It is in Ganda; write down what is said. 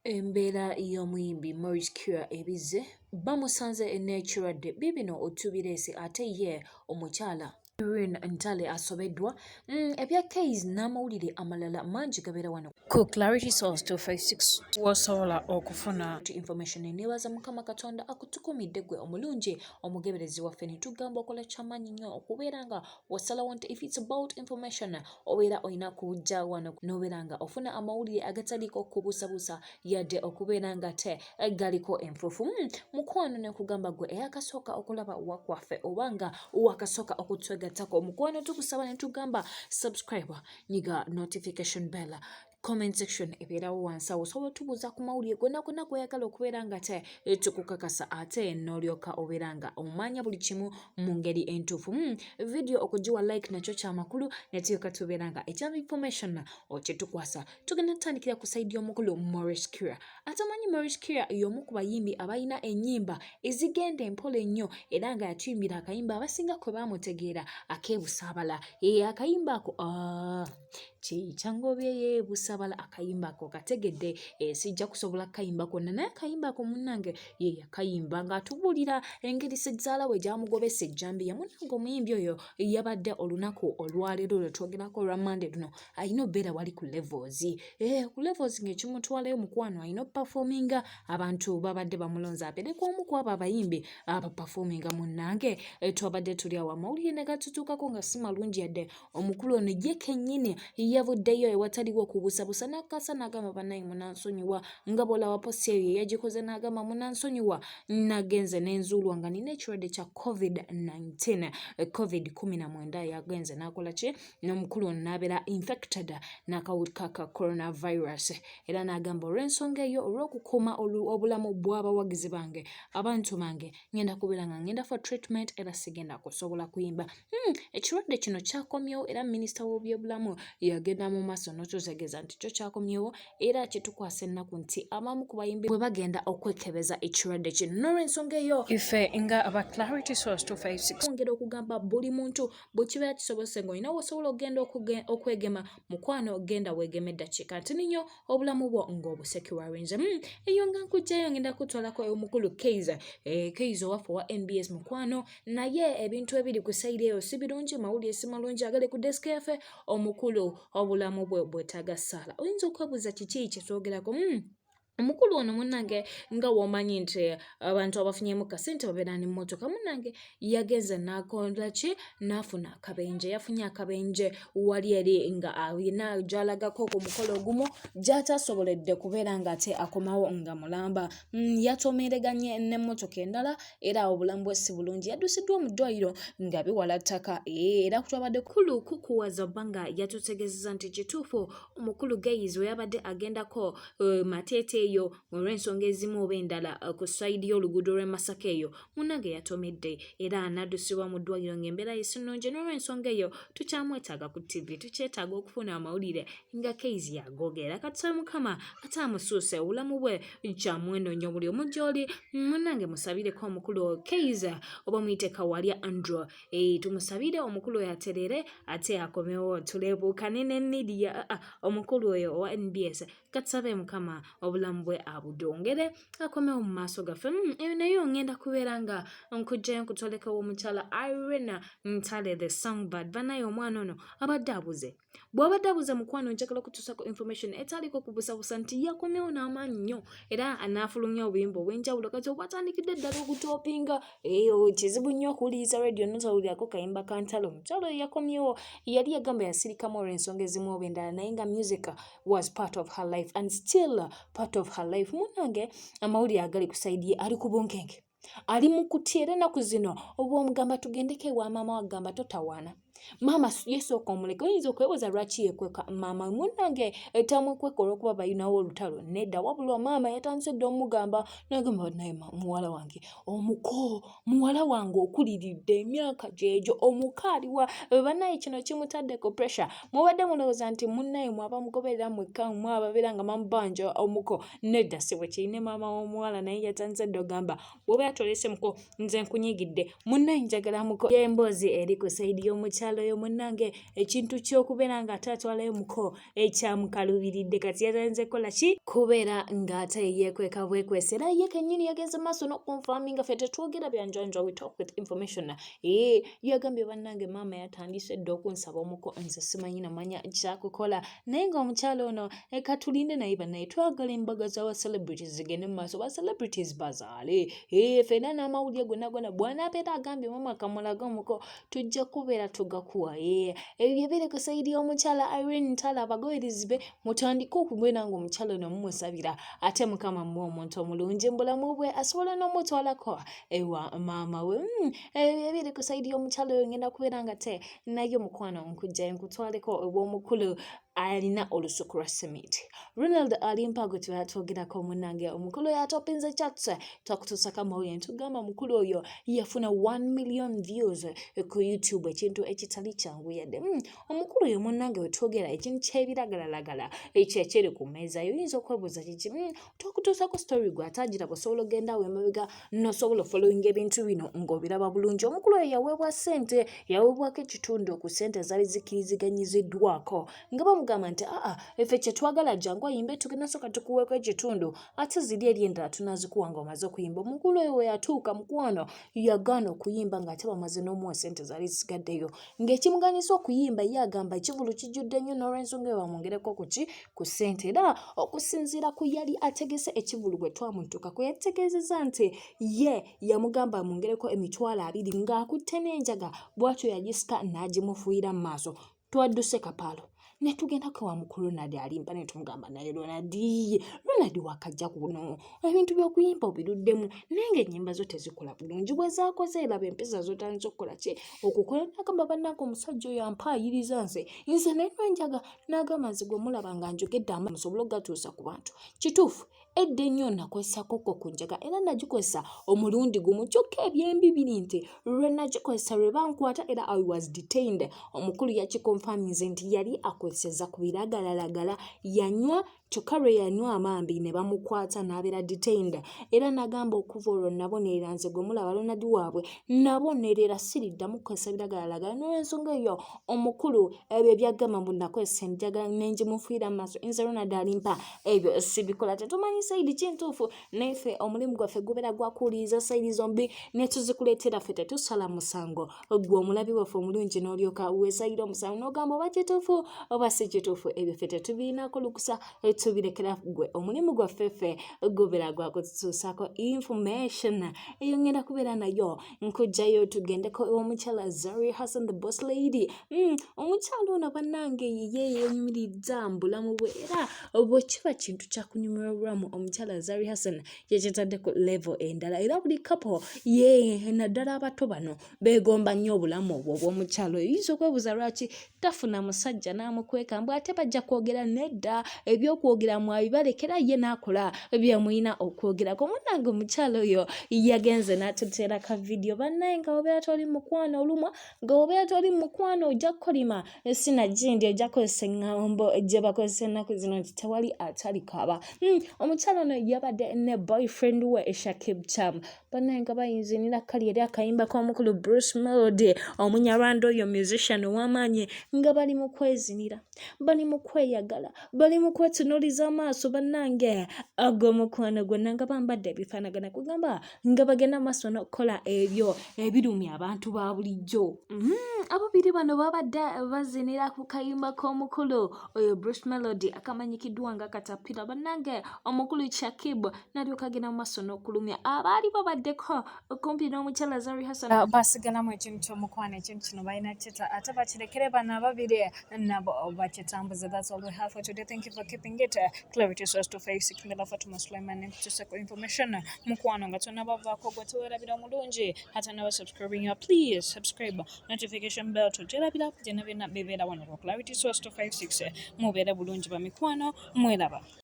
Embeera y'omuyimbi Maurice Kirya ebizze, bamusanze n'ekirwadde. Biibino tubireese ate ye omukyala Irene Ntale asobeddwa. Ebya Kayz n'amawulire amalala mangi gabeera wano ku Clarity Source 256 w'osobola okufuna information. Neebaza Mukama Katonda akutukuumidde ggwe omulungi omugeberezi waffe ne tugamba okola kyamaanyi nnyo okubeera nga wasalawo nti if it's about information obeera olina kujja wano n'obeera nga ofuna amawulire agataliiko kubuusabuusa yadde okubeera nga te galiko enfuufu. Mukwano nekugamba gwe eyakasooka okulaba wakwaffe oba nga wakasooka okutwegattako, mukwano tukusaba ne tugamba subscribe, nyiga notification bell, comment section ebeerawo wansi awo osobola otubuuza ku mawulire gonna gonna gw'oyagala okubeera nga te tukukakasa ate n'olyoka obeera nga omanya buli kimu mu ngeri entuufu. Video okugiwa like nakyo kyamakulu netulyoka tubeera nga ekya information okitukwasa. Tugenda tutandikira ku side y'omukulu Maurice Kirya. Atamanyi Maurice Kirya y'omu ku bayimbi abalina ennyimba ezigenda empola ennyo era nga yatuyimbira akayimba abasinga kwe baamutegeera ak'ebusaabala. Akayimba ako kikyangobye yeebusabala, akayimba ako kategedde. Sijja kusobola kukayimba konna naye akayimba ako munnange ye yakayimba ng'atubuulira engeri ssezaala we gy'amugobesa ejjambiya. Munnange omuyimbi oyo yabadde olunaku olwaleero lwe twogerako olwa Mande luno alina obeera wali ku Levels, ku Levels ng'ekimutwalayo mukwano alina okuperforminga. Abantu babadde bamulonze abeereko omu ku abo abayimbi abaperforminga. Munnange twabadde tuli awo amawulire ne gatutuukako nga si malungi yadde. Omukulu ono ye kennyini yavuddeyo ewataliwo okubuusabuusa n'akasa n'agamba, "Bannaye munansonyiwa," nga bw'olaba post eyo ye yagikoze n'agamba, "Munansonyiwa, nagenze n'enzuulwa nga nina ekirwadde kya COVID-19, COVID 19." Yagenze n'akola ki n'omukulu ono n'abeera infected n'akawuka ka coronavirus era n'agamba, "Olw'ensonga eyo, olw'okukuuma obulamu bw'abawagizi bange, abantu bange, ngenda kubeera nga ngenda for treatment era sigenda kusobola kuyimba." Ekirwadde kino kyakomyewo era minisita w'ebyobulamu yagenda mu maaso n'otutegeeza nti kyo kyakomyewo era kitukwasa ennaku nti abamu ku bayimbi bwe bagenda okwekebeza ekirwadde kino. N'olw'ensonga eyo ife nga aba Clarity Source 256 ongera okugamba buli muntu bwe kibeera kisobose ng'olina wosobola okugenda okwegema, mukwano genda weegeme eddakiika ntono nnyo obulamu bwo ng'obusecurinze. Eyo nga nkugjayo ngenda kutwalako omukulu Kayz, Kayz owaffe owa NBS mukwano, naye ebintu ebiri ku side eyo si birungi, mawulire si malungi agali ku desk yaffe. Omukulu obulamu bwe bwetaaga ssaala. Oyinza okwebuuza kiki kyetwogerako. Omukulu ono munnange nga w'omanyi nti abantu abafunyemu kasente babeera n'emmotoka, munnange yagenze n'akola ki n'afuna akabenje. Yafunye akabenje wali eri nga alina gy'alagako ku mukolo ogumu gy'ataasoboledde kubeera ng'ate akomawo nga mulamba. Yatomereganye n'emmotoka endala era obulamu bwe si bulungi, yaddusiddwa mu ddwaliro nga biwala ttaka. Era twabadde kulu kukuwaza bbanga yatutegeezezza nti kituufu omukulu Kayz we yabadde agendako Mateete eyo olw'ensonga ezimu oba endala ku side y'oluguudo lw'e Masaka eyo, munnange yatomedde era n'addusibwa mu ddwaliro ng'embeera ye si nnungi. N'olw'ensonga eyo tukyamwetaaga ku TV, tukyetaaga okufuna amawulire nga Kayz yagoogera. Katusabe Mukama ate amusuuse, obulamu bwe kyamuwendo nnyo. Buli omu gy'oli munnange musabireko omukulu Kayz oba muyite Kawalya Andrew, tumusabire omukulu oyo atereere ate akomewo tulebuukane ne media. Omukulu oyo owa NBS, katusabe Mukama obulamu bwe abudongere akomewo mu maaso gaffe. Eyo nayo ngenda kubeera nga nkugjayo nkutwalekawo omukyala Irene Ntale the Songbird. Banaye omwana ono abadde abuze, bw'abadde abuze mukwano njagala okutuusako information etaliko kubusabusa nti yakomyewo n'amaanyi nnyo era anaafulumya obuyimba obw'enjawulo. Kati obwatandikidde ddala okutopinga, eyo kizibu nnyo okuwuliriza radio notawulirako kayimba ka Ntale. Omukyala oyo yakomyewo, yali yagamba yasirikamu olw'ensonga ezimu oba endala, naye nga music was part of her life and still part of her life. Munnange amawulire agali ku side ye, ali ku bunkenke, ali mu kutya era ennaku zino oba omugamba tugendeko ewa maama, wagamba totawaana maama yesooka omuleke. Oyinza okwebuuza lwaki yekweka maama. Munnange tamwekweka olw'okuba balinawo olutalo, nedda, wabula maama yatandise dda omugamba nagamba, "Naye muwala wange omuko, muwala wange okuliridde emyaka gyegyo, omuko aliwa?" Bannaye kino kimutadde ku pressure. Mubadde mulowooza nti munnaye mwaba mugoberera mwekka mwababeera nga mamubanja omuko, nedda, si bwe kirine. Maama w'omuwala naye yatandise dda ogamba, "Bw'oba yatolese muko nze nkunyigidde, munnaye njagala muko." Emboozi eri ku side y'omukyala. Omukyala oyo munnange ekintu ky'okubeera ng'ate atwalayo muko ekyamukaluubiridde, kati yatandise kukola ki? Kubeera ng'ate yeekweka bwekwesi. Era ye kennyini yagenze maaso n'okuconfirminga, ffe tetwogera byanjwanjwa, we talk with information. Ee, yagambye, "Bannange, maama yatandise dda okunsaba omuko, nze simanyi namanya kyakukola." Naye ng'omukyala ono katulinde naye. Bannaye, twagala embaga z'aba celebrities zigende mu maaso, ba celebrities bazaale. Ee, ffenna n'amawulire gonna gonna bw'anaabeera agambye maama kamulaga omuko, tujja kubeera tugakuwa. Ee, ebyo byebiri ku side y'omukyala Irene Ntale. Abagoberezi be mutandike okubeera ng'omukyala ono mumusabira, ate Mukama muwe omuntu omulungi mu bulamu bwe, asobola n'omutwalako ewa maama we. Ebyo byebiri ku side y'omukyala oyo. Ngenda kubeera nga te naye mukwano nkujjayo nkutwaleko ew'omukulu alina olusuku lwa semiti, Ronald Alimpa, gwe tubatwogerako. Munnange, omukulu oyo atopinze charts, twakutuusako amawulire ntugamba mukulu oyo yafuna 1 million views ku YouTube, ekintu ekitali kyangu yadde. Omukulu oyo munnange wetwogera ekintu ky'ebiragalalagala ekyo ekiri ku mmeeza yo, oyinza okwebuuza kiki. Twakutuusako story, gwe atagiraba osobola ogenda awo emabega n'osobola ofollowinga ebintu bino ng'obiraba bulungi. Omukulu oyo yaweebwa ssente, yaweebwako ekitundu ku ssente ezaali zikkiriziganyiziddwako, nga bamugamba nti, "Aa, effe kyetwagala jangu oyimbe, tugenda soka tukuweeko ekitundu, ate ziri eri endala tunazikuwa nga omaze okuyimba." Omukulu oyo we yatuuka, mukwano, yagaana okuyimba ng'ate bamaze n'omuwa ssente zaali zisigaddeyo, ng'ekimuganyisa okuyimba ye agamba ekivulu kijjudde nnyo, n'olwensonga eyo bamwongereko kuki ku ssente. Era okusinziira ku yali ategese ekivulu bwe twamutuukako, yategeezezza nti ye yamugamba amwongereko 20,000 ng'akutte n'enjaga, bw'atyo yagisika n'agimufuuyira mu maaso. Twadduse kapaalo ne tugendako ewa mukulu Ronald Alimpa ne tumugamba, "Naye Ronald, Ronald, wakajja kuno, ebintu by'okuyimba obiruddemu, naye ng'ennyimba zo tezikola bulungi bwe zaakoze, eraba empisa z'otandise okukola ki okukola." N'agamba, "Bannange, omusajja oyo ampaayiriza nze naye njaga." N'agamba, "Nze gwe mulaba nga njogedde ama musobole okugatuusa ku bantu. Kituufu, edda ennyo nakozesakoko ku njaga, era nagikozesa omulundi gumu. Kyokka ebyembi biri nti lwe nagikozesa lwe bankwata, era I was detained." Omukulu yakiconfirminze nti yali akozeseza ku biragalalagala, yanywa, kyokka lwe yanywa amambi ne bamukwata n'abeera detained. Era n'agamba, "Okuva olwo nabonerera, nze gwe mulaba Ronald waabwe nabonerera, siriddamu kukozesa biragalalagala." N'olwensonga eyo omukulu ebyo ebyagamba mbu nakozesa enjaga nengimufiira mu maaso, nze Ronald Alimpa ebyo sibikola. Tetumanyi side kintuufu, naye ffe omulimu gwaffe gubeera gwakuwuliriza side zombi ne tuzikuleetera. Ffe tetusala musango, gwe omulabi waffe omulungi n'olyoka weesalira omusango n'ogamba oba kituufu oba si kituufu. Ebyo ffe tetubirinako lukusa, tubirekera gwe. Omulimu gwaffe ffe gubeera gwakututuusaako information. Eyo ngenda kubeera nayo nkugjayo tugendeko omukyala Zari Hassan, the boss lady. Omukyala ono bannange ye yenyumirizza mu bulamu bwe, era bwe kiba kintu kyakunyumirwa obulamu, omukyala Zari Hassan yekitadde ku level endala. Era buli couple ye, naddala abato bano, beegomba nnyo obulamu obwo obw'omukyala oyo. Oyinza okwebuuza lwaki tafuna musajja n'amukweka, mbw ate bajja kwogera. Nedda, ebyokwogera mwabibalekera, ye n'akola byemulina okwogerako. Munnange, omukyala oyo yagenze n'atuteera ka vidiyo. Bannaye, nga obeera toli mukwano olumwa, nga obeera toli mukwano ojja kukolima, sinagindi ojja kukozesa eŋŋambo gye bakozesa ennaku zino nti tewali atalikaaba. Omukyala ono yabadde ne boyfriend we Shakib Cham. Bannaye, nga bayinzinira kali eri akayimba k'omukulu Bruce Melody, omunyarwanda oyo musician ow'amaanyi, nga bali mu kwezinira, bali mu kweyagala, bali mu kwetunuuliza amaaso. Bannange, ag'omukwano gwonna nga bambadde ebifaanagana, kugamba nga bagenda maaso n'okukola ebyo ebirumya abantu ba bulijjo. Ababiri bano babadde bazinira ku kayimba k'omukulu oyo Bruce Melody akamanyikiddwa nga Katapira. Bannange, omukulu Shakib n'alyoka agenda mu maaso n'okulumya abaali babaddeko okumpi n'omukyala Zari Hassan. Basigalamu ekintu ky'omukwano, ekintu kino balina kita ate bakirekere bano ababiri nabo bakitambuze. That's all we have for today. Thank you for keeping it Clarity Source 256. Mbela Fatuma Sulaiman nkutusako information. Mukwano, nga tonnabavaako, gwe teweerabira omulungi ate naba subscribing, please subscribe, notification bell togyerabira. Byonna byonna bibeera wano ku Clarity Source 256. Mubeere bulungi bamikwano, mweraba.